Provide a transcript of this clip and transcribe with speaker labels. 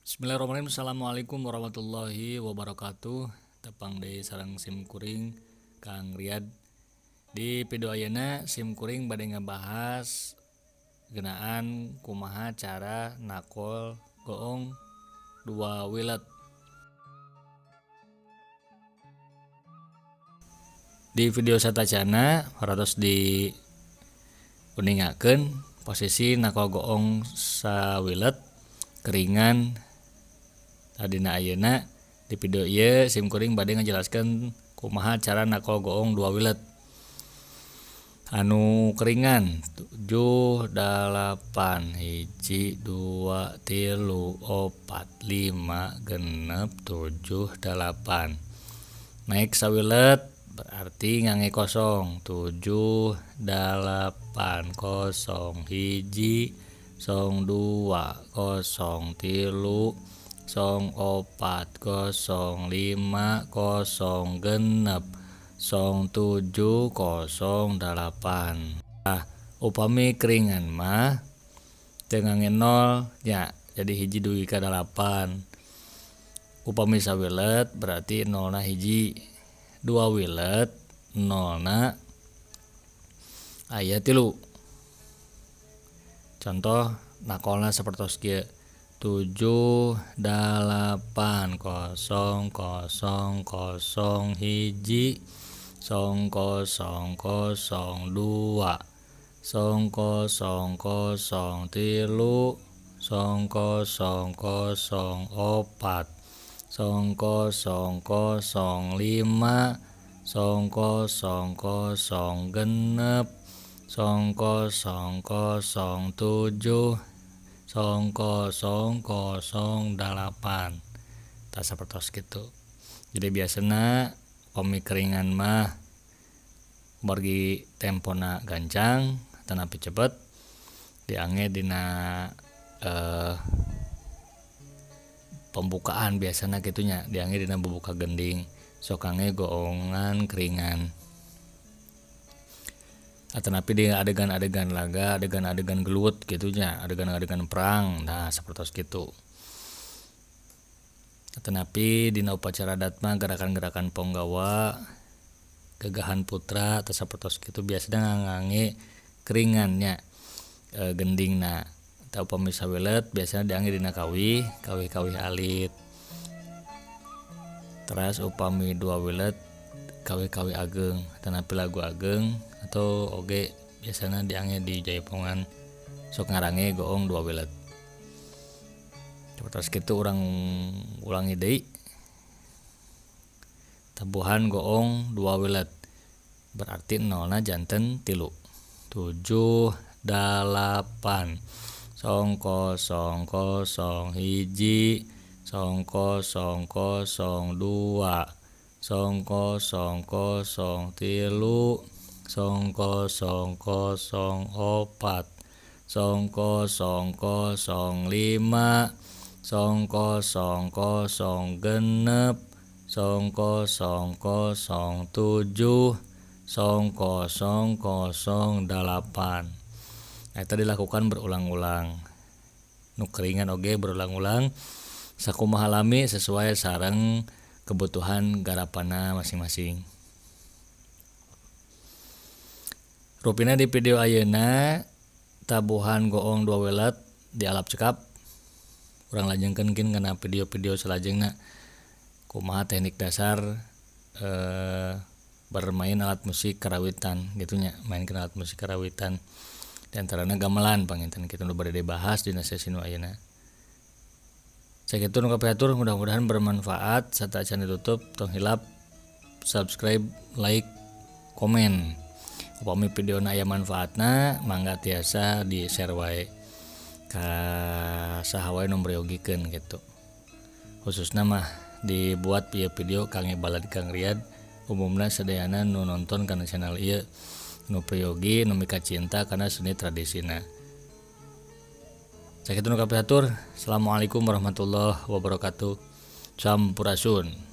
Speaker 1: Bismillahirrahmanirrahim. Assalamualaikum warahmatullahi wabarakatuh. Tepang deui sareng sim kuring Kang Riyad. Di video ayeuna sim kuring bade ngabahas ngeunaan kumaha cara nakol goong dua wilet. Di video satacana haratos di uningakeun posisi nakol goong sawilet keringan. Tadina ayeuna di video ieu sim kuring bade ngajelaskeun kumaha cara nakol goong dua wilet anu keringan. 7 8 1 2 3 4 5 6 7 8. Naik sawilet berarti ngange kosong. 7 8 0 1 0 2 0 3 0 4 0 5 0 6 0 7 0 8. Nah, upami keringan mah teu ngange 0 nya, jadi hiji dugi ka 8. Upami sawilet berarti 0 na hiji, 2 wilet 0 na aya 3. Contoh nakolna sapertos kieu. 7 8 0 0 0 1 0 0 0 2 0 0 0 3 0 0 0 4 0 0 0 5 0 0 0 6 0 0 0 7 0 0 0 8. Tah sapertos kitu. Jadi biasana pami keringan mah margi tempona gancang tanapi cepet diange dina pembukaan biasana kitunya, diange dina bubuka gending sok ange goongan keringan. Atanapi di adegan-adegan laga, adegan-adegan gelut gitunya, adegan-adegan perang, nah sapertos kitu. Atanapi dina upacara adat mah gerakan-gerakan ponggawa, gagahan putra atau sapertos kitu biasana ngange keringannya, gendingna. Tah upami sawilet biasana diange dina kawih, kawih-kawih alit. Teras upami dua wilet kawih-kawih ageng, atanapi lagu ageng atau oge biasana diange di jaipongan sok ngarange goong dua wilet. Terus kitu urang ulangi deui. Tabuhan goong dua wilet berarti nolna janten 3. 7 8 0 0 0 1 0 0 0 2 0 0 0 3 0 0 0 4 0 0 0 5 0 0 0 6 0 0 0 7 0 0 0 8. Eta dilakukan berulang-ulang. Nu keringan oge berulang-ulang sakumaha lami sesuai sareng kebutuhan garapana masing-masing. Rupina di video ayeuna tabuhan goong dua wilet dialap cekap. Urang lajengkeun kin kana video-video salajengna kumaha teknik dasar bermain alat musik karawitan gitunya, mainkeun alat musik karawitan. Di antarana gamelan panginten kitu nu bade dibahas dina sesi nu ayeuna. Sakitu nu kapihatur, mudah-mudahan bermanfaat. Sateuacan ditutup tong hilap subscribe, like, komen. Upami videona aya manfaatna mangga tiasa di share wae ka saha wae nu meryogikeun kitu. Khususna mah dibuat ieu video kangge balad Kang Riyad, umumna sadayana nu nonton kana channel ieu nu priyogi nu mika cinta kana seni tradisina. Sakitu nu kapihatur. Assalamualaikum warahmatullahi wabarakatuh. Sampurasun.